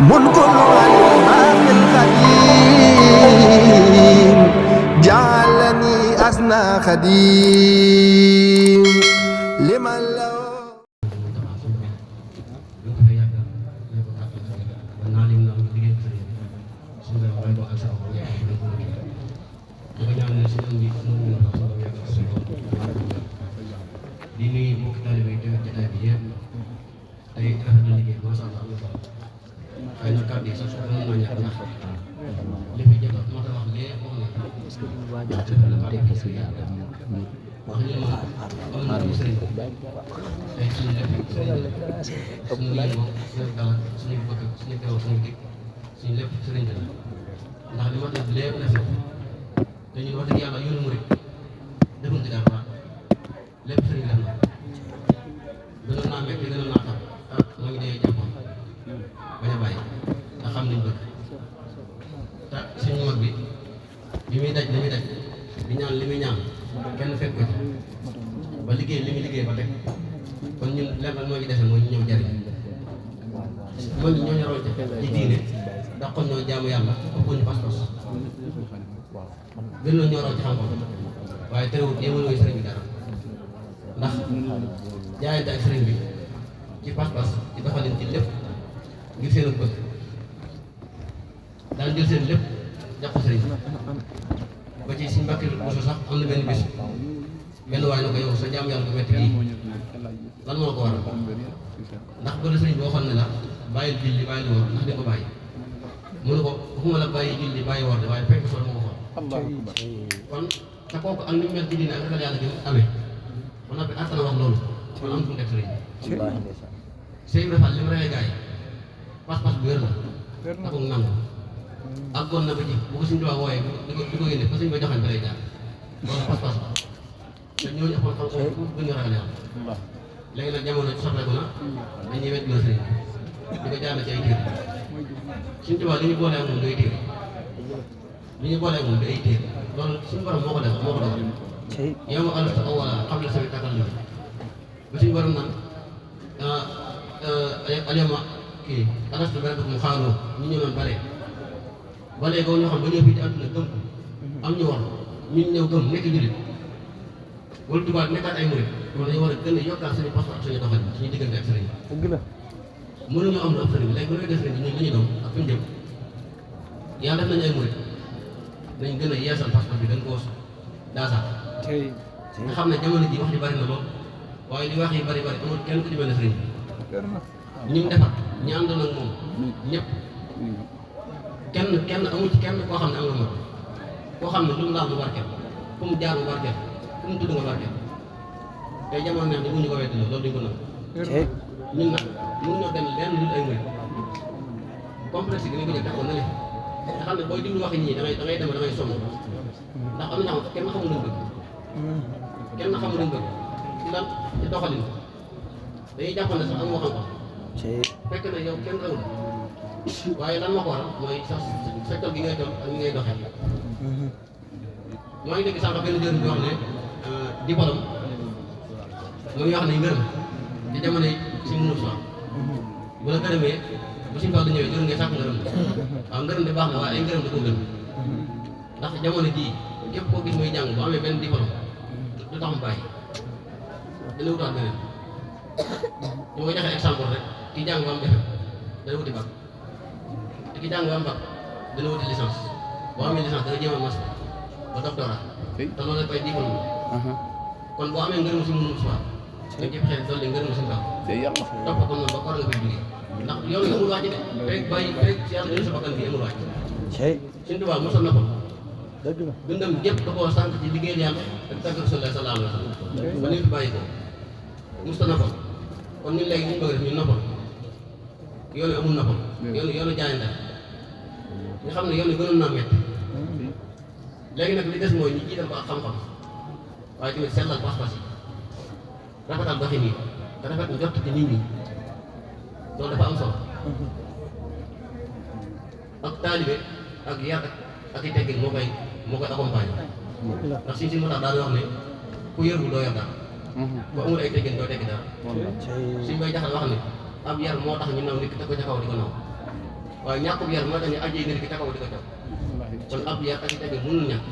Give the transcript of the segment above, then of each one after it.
ملك الباقي القديم جعلني أسنى خديم لمن له di nuyu mbokki taalibe yi teew jotaay bi yëpp tey rafetlu liggéey macha allah xëy na kàddu yi sax mën naa ñàkk ndax li fi jot ma ko wax léegi wax na wax ñu ma am na sëriñ tey suñu lépp sëriñ suñu lii moom suñu dal suñu bëgg suñu teew suñu dig suñu lépp sëriñ la ndax li ma def lépp la fi te ñun wax dëgg yàlla yoonu murid defuñ ci dara lépp sëriñ la gënoon naa métti gënoon naa tax moo ngi dee jàppoon bañ a bàyyi nga xam nañ bëgg te suñu mag bi muy daj li muy daj di ñaan li muy ñaan kenn fekk ko ci ba liggéey li muy liggéey ba teg kon ñun lenn moo ngi dese mooy ñu ñëw jariñ mag ñi ñoo ñu raw ci diine ndax kon ñoo jaamu yàlla ëppoon ñu pas-pas gën la ñoo raw ci xam-xam waaye terewul yéemal mooy sëriñ bi dara ndax jaayante ak sëriñ bi ci pas-pas ci doxalin ci lépp ngir seen bëgg daan jël seen lépp jox ko sëriñ ba ci si mbàkki mosu sax am na benn bis benn waay na ko yow sa jaam yàlla ko metti bii lan moo ko waral ndax ba la sëriñ bi waxoon ne la bàyyil julli bàyyil woor ndax di ko bàyyi mu ne ko waxuma la bàyyi julli bàyyi woor de waaye fekk sol moo ko xool kon te kooku ak ni mu mel ci diine ak ragal yàlla gi amee ba noppi àttana wax loolu kon am fu mu teg sëriñ Sëriñ Ibra Fall li mu reyee gars yi pas-pas bu wér la akuk nangu àggoon na ba ci bu ko suñu tubaab wooyee di ko yéene ba suñu ba joxañ ba lay jaar loolu pas-pas la te ñooñu amoon xam-xam fu gën a ragal yàlla léegi nag jamono soppeeku na dañuy wet la sëriñ di ko jaar ci ay téere suñu tubaab li ñu boolee ak moom day téere li ñu boolee ak moom day téere loolu suñu borom moo ko def moo ko dogal yow ma alasta awwala xam la sami tàggal li ba suñu borom naan alyawma kii alastu bi rabbikum xaaloo ñu ñëwoon bare ko ñoo xam ba ñëw fii ci àdduna gëm am ñu war ñun ñëw gëm nekk jullit wala tubaab nekkaat ay murit kon dañu war a gën a yokkaat suñu pas-pas ak suñu doxalin suñu diggante ak sëriñ mënuñu am lu ëpp sëriñ bi léegi bu ñu def sëriñ bi ñun li ñu doon ak fi ñu jëm yàlla def nañu ay murit nañ gën a yeesal pas-pas bi gën koo daasaat nga xam ne jamono ji wax ji bari na lool waaye li wax yi bari amul kenn ku ci benn sëriñ ñi mu defar ñi àndoon ak moom ñëpp kenn amul ci kenn koo xam ne am nga moom koo xam ne lu mu laal mu barkeel fu mu jaar mu barkeel fu mu tudd nga barkeel tey jamono neex ni mënuñu ko weddi loolu duñ ko nangu ñun nag mënuñoo dem lenn lu ay murit complexe gi ni ko jël teg ko na le nga xam ne booy déglu waxi ñii da ngay dem da ngay sonn ndax am na ñoo xam kenn xamul luñ bëgg kenn xamul luñ bëgg ci lan ci doxalin dañuy jàpp ne sax amoo xam-xam fekk na yow kenn rawul waaye lan ma ko waral mooy sax secteur gi ngay dem ak ni ngay doxee moo ngi dégg sànq benn jëriñ bi wax ne diplôme moom ñu wax ne ngërëm ci jamono yi si mënul sax bu la gërëmee bu suñu baax da ñëwee jërë ngay sàkk ngërëm waaw ngërëm de baax na waaye ay ngërëm da ko gën ndax jamono jii képp koo gis muy jàng bu amee benn diplôme du tax mu bàyyi dina wutaat beneen ñu ko joxe exemple rek ki jàng ba am defe dana wuti bac te ki jàng ba am bac dana wuti licence boo amee licence dana jéem a master ba doctorat te loolu rek ay diplôme kon boo amee ngërëm si mënul soit nga ci fexe dolli ngërëm si ndaw topp ko noonu ba war nga koy jógee ndax yoon yi amul wàcc de rek bàyyi rek si yàlla jël sa bakkan bi amul wàcc suñu tubaab mosal na ko dundam gépp da koo sant ci liggéeyal yàlla ak tàgg Rasulullah sallallahu alayhi wa sallam ba ni fi bàyyi ko musta noppal kon ñun léegi ñu bëgg def ñu noppal yoonu amul noppal yoonu jaayante ñu xam ne yoonu gënoon naa métti léegi nag li des mooy ñu jiital ko ak xam-xam waaye tamit sellal pas-pas yi rafetal doxin yi te rafet njort ci nit ñi loolu dafa am solo ak taalibe ak yar ak i teggin moo koy accompagner ndax si mu tax daal wax ne ku yërul doo yor dara bu amul ay teggin doo teggi dara suñ bay jaxal wax ne ab yar moo tax ñu naw nit ki teg ko ca kaw di ko naw waaye ñàkk bu yar moo tax ñu ajjee nit ki ca kaw di ko caw kon ab yar ak i teggin mënul ñàkk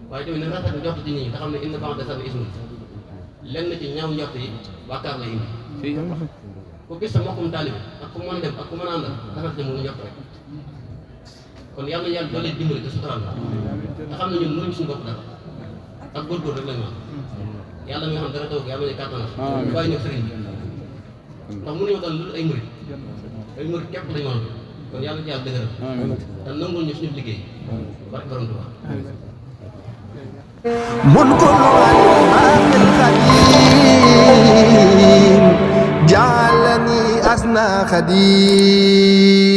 waaye tamit nag rafet njort ci nit ñi te xam ne inna ba'da zanni ismun lenn ci ñaaw njort yi bàkkaar lay indi ku gis sa mbokkum taalibe ak ku mën a dem ak ku mën a àndal rafet ci mënu njort rek kon yàlla na yàlla doole dimbali te sutural la te xam ne ñun mënuñ suñu bopp dara ak góorgóor rek lañu wax yàlla mi nga xam dara taw ko yàlla ne kàttanal ñu bàyyi ñëw sëriñ bi ndax mënuñoo doon lu ay murit képp lañu woon kon yàlla ci yàlla dëgëral te nangul ñu suñu liggéey barke borom Tuubaa mun ko al Xadim jaalani asna Xadim